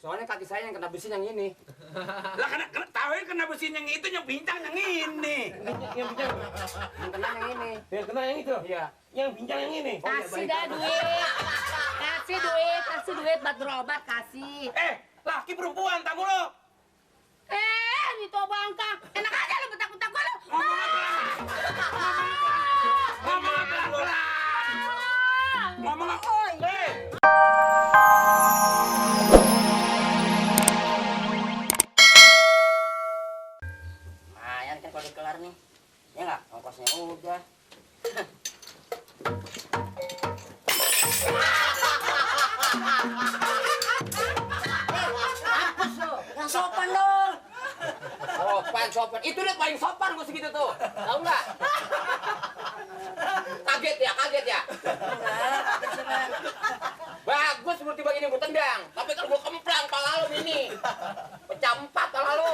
Soalnya kaki saya yang kena besi yang ini. Lah kena besi yang itu, yang pincang yang ini. Yang kena yang ini. Yang kena yang itu? Iya. Yang pincang yang ini? Kasih dah duit. Kasih duit buat berobat, kasih. Laki perempuan tamu lo. Ini tuh bangka. Enak aja lu bentak-bentak gua lu. Ngomong apa lu? Ngomong apa? Lumayan kan kalau dikelar nih. Ya nggak? Ongkosnya udah. Hapus lo. Yang sopan dong. Sopan. Itu dia paling sopan gue segitu tuh. Tahu nggak? Kaget ya? Bagus seperti begini gue tendang. Tapi kalau gue kemplang pala lu ini. Pecah 4 pala lu.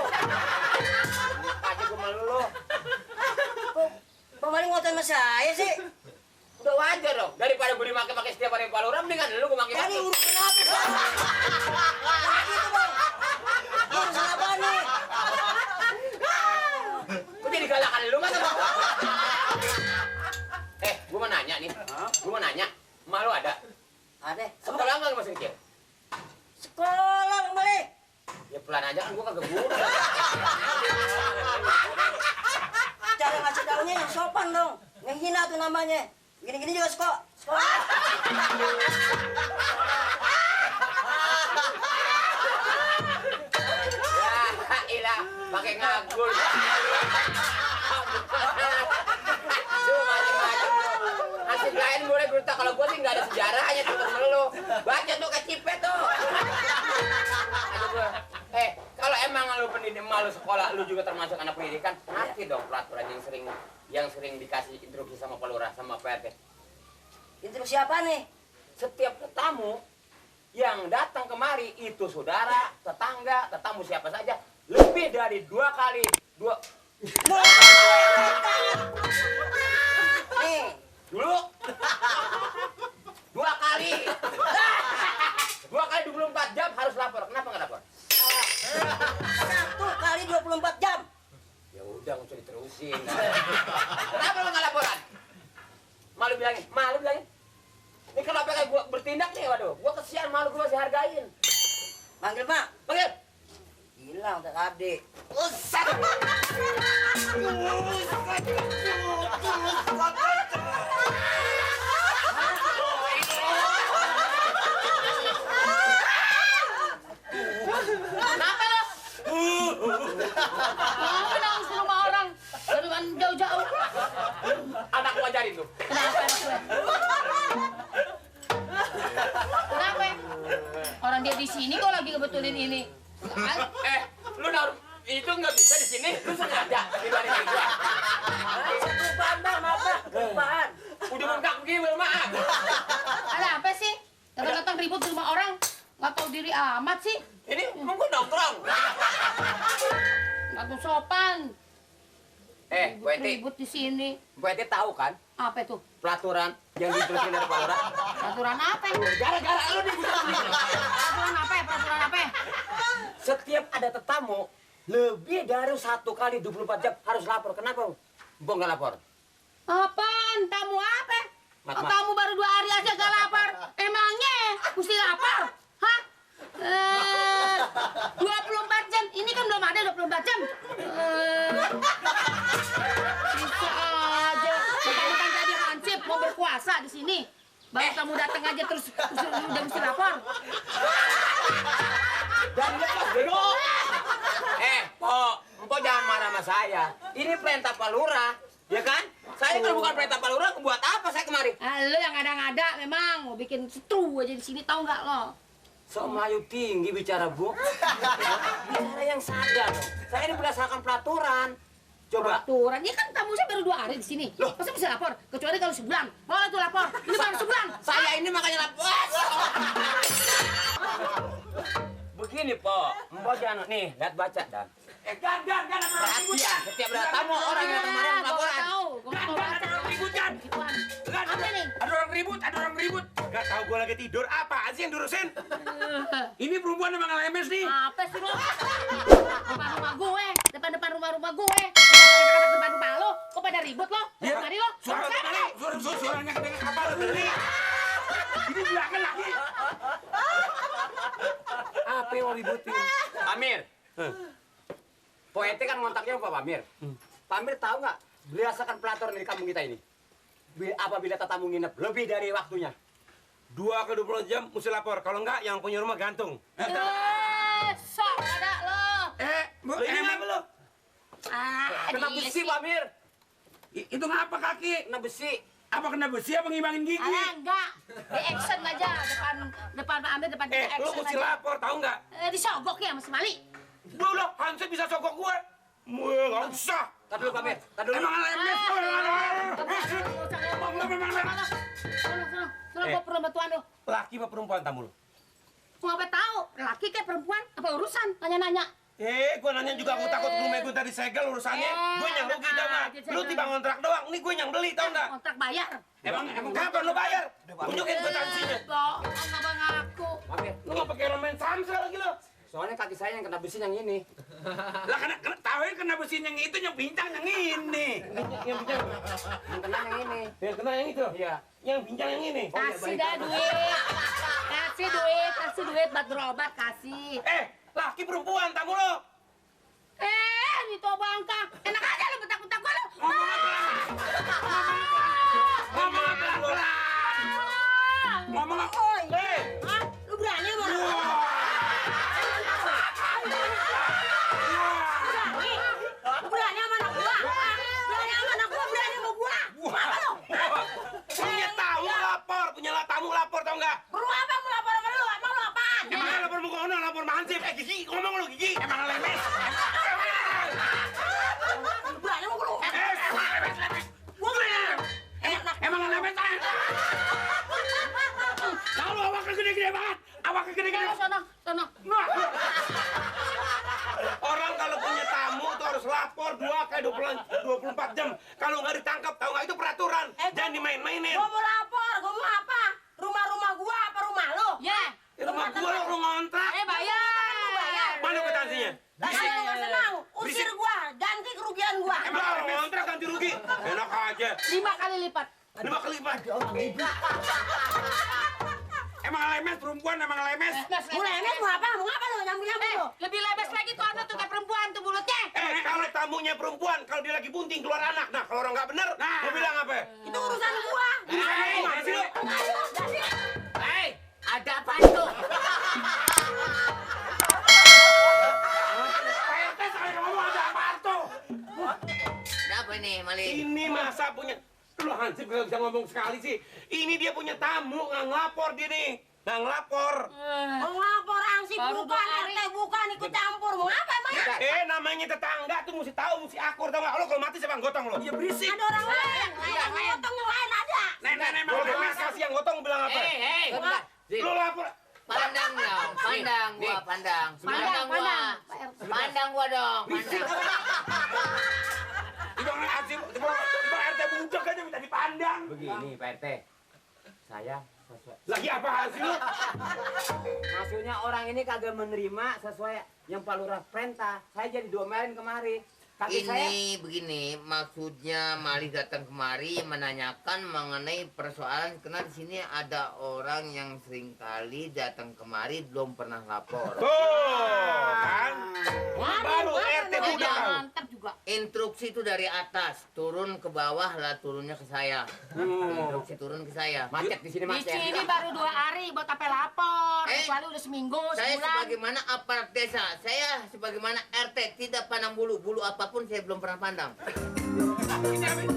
Aja gue malu lu. Kok Bang Mali ngotot sama saya sih? Udah wajar dong. Daripada gue dimaki-maki setiap hari Pak Lurah, mendingan lu gue maki-maki. Jadi urusan apa sih? Jangan gitu Bang. Urusan apa nih? Kok jadi galakan lu masa Bang? Gue mau nanya nih. Gue mau nanya. Emak lu ada? Ada. Sekolah nggak masih kecil? Sekolah Bang Mali. Ya pelan aja kan gue kagak guru. Cara ngasih taunya yang sopan dong. Yang hina tuh namanya. Gini-gini juga sekolah. Ya ilah, pakai ngagul. Duh, macam-macam lu. Nasib lain boleh berita, kalau gue sih nggak ada sejarahnya tuh temen lu. Baca tuh ke Cipet tuh. Aduh gue. Kalau emang lu pendidik malu sekolah, lu juga termasuk anak pendidikan, ngerti dong peraturan yang sering dikasih instruksi sama Pak Lurah sama Pak RT. Instruksi apa nih? Setiap tamu yang datang kemari itu saudara, tetangga, tetamu siapa saja lebih dari 2 kali Nih. dulu 2 kali 24 jam harus lapor. Kenapa nggak lapor? 1 kali 24 jam. Ya udah nggak usah diterusin. Kenapa lu nggak laporan? Malu bilangin. Ini kenapa kayak gua bertindak nih, waduh. Gua kesian, malu gua masih hargain. Manggil Mak. Panggil. Hilang tadi. Usah. Kenapa lo? Kenapa nangis di rumah orang? Dari kan jauh-jauh. Anak gua ajarin tuh. Kenapa anak gue? Kenapa? Orang dia di sini kok lagi ngebetulin ini. Lu naruh itu nggak bisa di sini. Lu sengaja dibandingin gua. Kelupaan Bang, maaf Bang. Kelupaan. Udah bengkak begini, maaf. Ada apa sih? Datang-datang ribut di rumah orang. Nggak tahu diri amat sih. Ini emang gua nongkrong. Nggak tahu sopan. Bu Eti. Ribut di sini. Bu Eti tahu kan Apa itu? peraturan yang diterusin dari Pak Lurah? Peraturan apa? Gara-gara lu nih gua. Peraturan apa? Peraturan apa? Setiap ada tetamu lebih dari 1 kali 24 jam harus lapor. Kenapa? Gua nggak lapor. Apaan? Tamu apa? Mat. Tamu baru 2 hari aja gak lapar. Emangnya mesti lapar? Hah? 24 jam. Ini kan belum ada 24 jam. Bisa aja. Bukan tadi hansip mau berkuasa di sini. Baru kamu datang aja terus udah mesti lapor. Dan lepas bego. Empok jangan marah sama saya. Ini perintah Pak Lurah, ya kan? Saya kalau bukan perintah Pak Lurah, buat apa saya kemari? Lu yang ngada-ngada memang mau bikin setru aja di sini, tahu nggak lo? Sok Melayu tinggi bicara, Bu. Bicara yang sadar. Saya ini berdasarkan peraturan. Coba. Peraturan, ya kan tamu saya baru 2 hari di sini. Loh. Masa bisa lapor? Kecuali kalau sebulan. Boleh tuh lapor. Ini baru sebulan. Saya ini makanya lapor. Begini, Po. Mbak jangan nih, lihat baca dan. Gan. Perhatian, setiap ada tamu orang yang datang kemari harus laporan. Tahu, gua mau baca. Ribut, Gan. Gituan. Gan, Apa nih? Ada orang ribut, ada orang ribut. Gak tahu gue lagi tidur. Apaan sih yang diurusin? Ini perempuan emang lemes nih. Apa sih lo? Depan rumah gue, depan rumah gue. Anak-anak depan rumah lo, kok pada ribut lo? Ya. Mari lo, Suara siapa mana? lo? Suaranya kedengar apa ini? Ini belakang lagi. Apa yang mau ributin? Amir. Po ente kan ngontaknya Pak Amir. Pak Amir tahu nggak berdasarkan pelaturan di kampung kita ini? Apabila tatamu nginep lebih dari waktunya, 2 ke 20 jam mesti lapor. Kalau enggak, yang punya rumah gantung. Sok ada lo. Lo ini ngapa lo? kena Iya besi sih. Pak Amir, Itu ngapa kaki? kena besi. Apa kena besi apa ngimangin gigi? Alah enggak, di action aja depan Pak Amir depan kita Lo action mesti aja. lapor, tahu nggak? Disogok ya Mas Mali. Gue udah Hanset bisa sogok gue. Nggak usah. Tadi dulu Pak Amir, tadi dulu. Emang lemes. Sono gua perlu bantuan lo. Laki apa perempuan tamu lo? Gua apa tahu, laki kayak perempuan, apa urusan? Tanya-nanya. Gue nanya juga, gue takut rumah gue tadi segel urusannya. Gue yang rugi, tau nggak? Lu tiba ngontrak doang, ini gue yang beli, tau nggak? Kontrak bayar. Emang Kapan lo bayar? Tunjukin kwitansinya. Enggak bang aku. Pak Amir, Lu nggak pakai romen samsel lagi lo? soalnya kaki saya yang kena besi yang ini. lah kena besi yang itu yang pincang yang ini. Yang bincang, Yang kena yang ini. yang kena yang itu. Iya. Yang bincang yang ini. Kasih dah duit. Kasih duit buat berobat, kasih. Laki perempuan tamu lo. Ini tuh bangka. Enak aja lo bentak-bentak gua lo. Ngomong pelan-pelan. Ngomong apa? Hah? Lu berani sama anak gua? Lu berani sama anak gua? Berani sama anak gua, berani sama gua? Apa lu? Punya tamu lapor tau nggak? Perlu apa mau lapor sama lu? Emang lu apaan? Emang lapor muka ono, lapor Hansip. Gigi, ngomong lu Gigi. Emang lemes. Lu berani sama gua? Gua berani. Emang lemes. Kalau awaknya gede-gede banget. Awaknya gede-gede. Sono. Orang kalau punya tamu tuh harus lapor 2 kali 24 jam. Kalau nggak ditangkap, tahu nggak itu peraturan. Jangan dimain-mainin. Gua mau lapor, gua mau apa? Rumah gua apa rumah lu? Ya. Rumah gua lu ngontrak. Bayar. Mana kwitansinya? Lah saya nggak senang, usir gua, ganti kerugian gua. Emang orang ngontrak ganti rugi? Enak aja. 5 kali lipat. 5 kali lipat. Emang lemes perempuan emang lemes. Mulai ini mau apa? Mau apa lu nyambung-nyambung lu? Lebih lemes lagi tuh anak tuh kayak perempuan tuh mulutnya. Kalau tamunya perempuan, kalau dia lagi bunting keluar anak. Nah, kalau orang nggak bener, mau bilang apa? Itu urusan gua. Gimana sih lu? Hei, ada apa itu? PRT saya ngomong ada apa tuh? Ada apa nih, Mali? Ini masa punya... Lu Hansip gak bisa ngomong sekali sih. Ini dia punya tamu, nggak ngelapor dia nih. Nggak ngelapor. Mau lapor ansip Baru bukan, 2 hari. RT bukan, ikut campur. Mau apa emang? Namanya tetangga tuh mesti tahu, mesti akur, tau nggak? Lo kalau mati siapa yang gotong lo? Iya berisik. Ada orang lain, yang ngotong yang lain ada. Nenek emang Kalau lemes. kasih yang gotong bilang apa? Hei, bentar. Zin, Lo lapor. pandang dong, pandang gua, pandang. Pandang gua. Pandang gua dong, pandang. Ibang Hansip, ibang RT budak aja minta dipandang. Begini, Pak RT. Saya sesuai. Lagi apaan sih lo? Maksudnya orang ini kagak menerima sesuai yang Pak Lurah perintah. Saya jadi diomelin kemari. Kaki saya Ini begini, maksudnya Mali datang kemari menanyakan mengenai persoalan karena di sini ada orang yang seringkali datang kemari belum pernah lapor. Kan? Baru RT budak. Mantap juga. Instruksi itu dari atas, turun ke bawah lah turunnya ke saya. Instruksi turun ke saya. macet di sini Di macet. sini baru 2 hari buat apa lapor. Kecuali udah seminggu, Saya sebulan. sebagaimana aparat desa, saya sebagaimana RT tidak pandang bulu apapun saya belum pernah pandang. Ini